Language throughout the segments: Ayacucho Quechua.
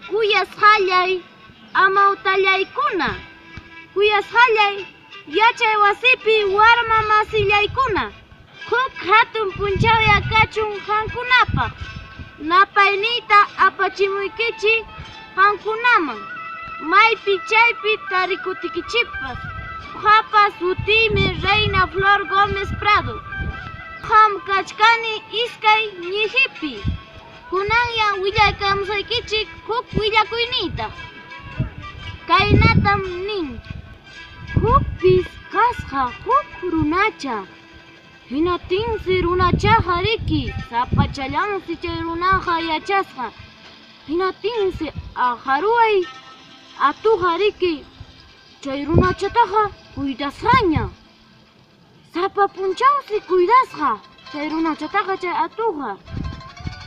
Kuyasqallay amawtallaykuna, kuyasqallay yachay wasipi warma masillaykuna, huk hatun punchawya kachun qamkunapaq. Napayniyta apachimuykichik qamkunaman, maypi chaypi tarikutikichikpas. Ñuqapa sutiymi Reina Flor Gómez Prado. Ñuqam kachkani iskay ñiqipi. Kunanya willaykamusaykichik huk willakuyniyta. Kaynatam nin: Hukpis kasqa huk runacha. Hinaptinsi runachaqa riki sapachallansi chay runaqa yachasqa. Hinaptinsi aqharuway atuqa riki chay runachataqa cuidasqaña. Sapa punchawsi cuidasqa chay runachataqa chay atuqa.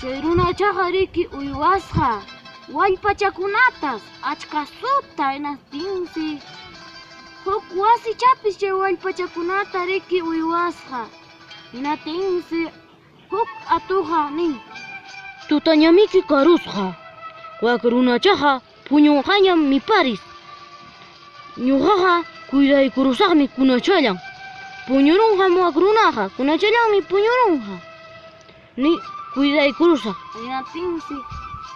Chay runachaqa riki uywasqa wallpachakunatas achkasuta hinaptinsi huk wasichapis chay wallpachakunata riki uywasqa. Hinaptinsi huk atuqa nin: Tutañamiki karusqa, wak runachaqa puñunqañam miparis. Ñuqaqa cuidaykurusaqmi kunachallan. Puñurunqam wak runaqa, kunachallanmi puñurunqa. Ni cuidaykurusaq. Hinaptinsi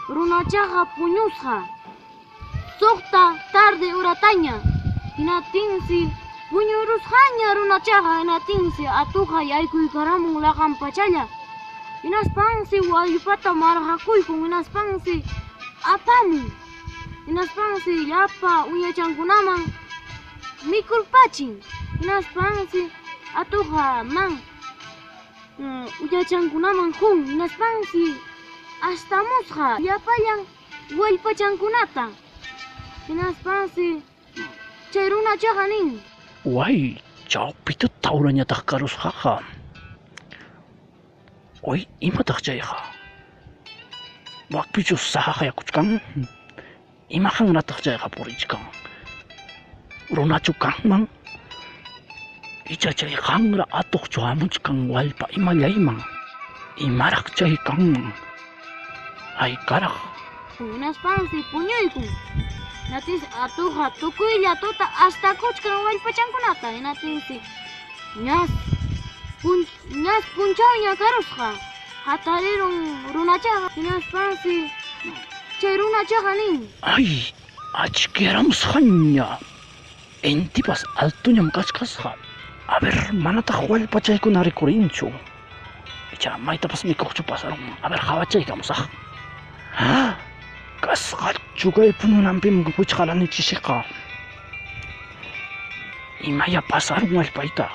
runachaqa puñusqa suqta tarde horataña. Hinaptinsi puñurusqaña runachaqa, hinaptinsi atuqa yaykuykaramun laqan pachalla. Hinaspansi wallpata marqakuykun, hinaspansi apamun. Hinaspansi llapa uñachankunaman mikurpachin. Hinaspansi atuqa man uñachankunaman qun. Hinaspansi astamusqa llapallan wallpachankunata. Hinaspansi chay runachaqa nin: Way, chawpi tuta urañataq karusqaqa. Way, imataq chayqa? Wakpichu saqayakuchkan? Ima qanrataq chayqa purichkan? Runachu kanman? Icha chay qanra atuqchu hamuchkan wallpa imallayman? Imaraq chay kanman? Haykaraq? Hinaspansi puñuykun. Hinaptinsi atuqa tukuylla tuta astakuchkan wallpachankunata. Hinaptinsi ñas ñas punchawña karusqa. Hatarirun runachaqa. Hinaspansi chay runachaqa nin: Ay, achkiyaramusqaña. Intipas altoñam kachkasqa. A ver, manataq wallpachaykuna rikurinchu. Icha maytapas mikuqchu pasarunman. A ver, qawachaykamusaq. Kasqachu kay puñunanpim wichqarani chishiqa. Imaya pasarun wallpayta.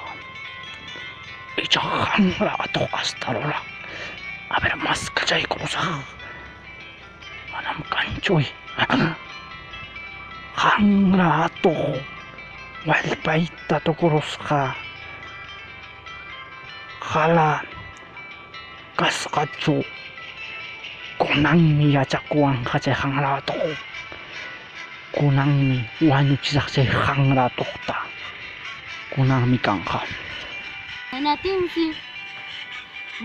Icha qanra atuq astarura. A ver, maskachaykurusaq. Manam kanchu. Qanra atuq wallpayta tukurusqa. Qala kasqachu. Kunanmi yachakuwanqa chay qanra atuq. Kunanmi wañuchisaq chay qanra atuqta. Kunanmi kanqa. Hinaptinsi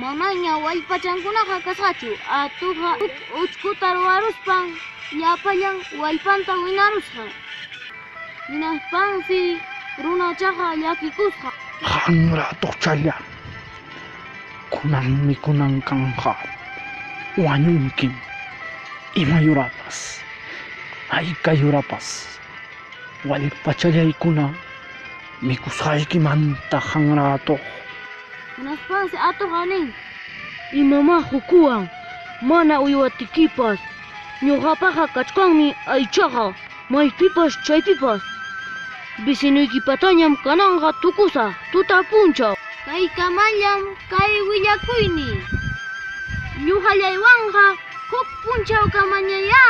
manaña wallpachankunaqa kasqachu. Atuqa huk uchkuta ruwaruspan llapallan wallpanta winarusqa. Hinaspansi runachaqa llakikusqa. Qanra atuqchalla. Kunanmi kunan kanqa. Wañunkim. Ima yurapas, hayka yurapas, wallpachallaykuna mikusqaykimanta qanra atuq. Hinaspansi atuqa nin: Imamá hukuwan mana uywatikipas. Ñuqapaqa kachkanmi aychaqa maypipas chaypipas. Vecinoykipatañam kananqa tukusaq tuta punchaw. Kaykamallam kay willakuyniy. Ñuqallaywanqa huk punchawkamañayá.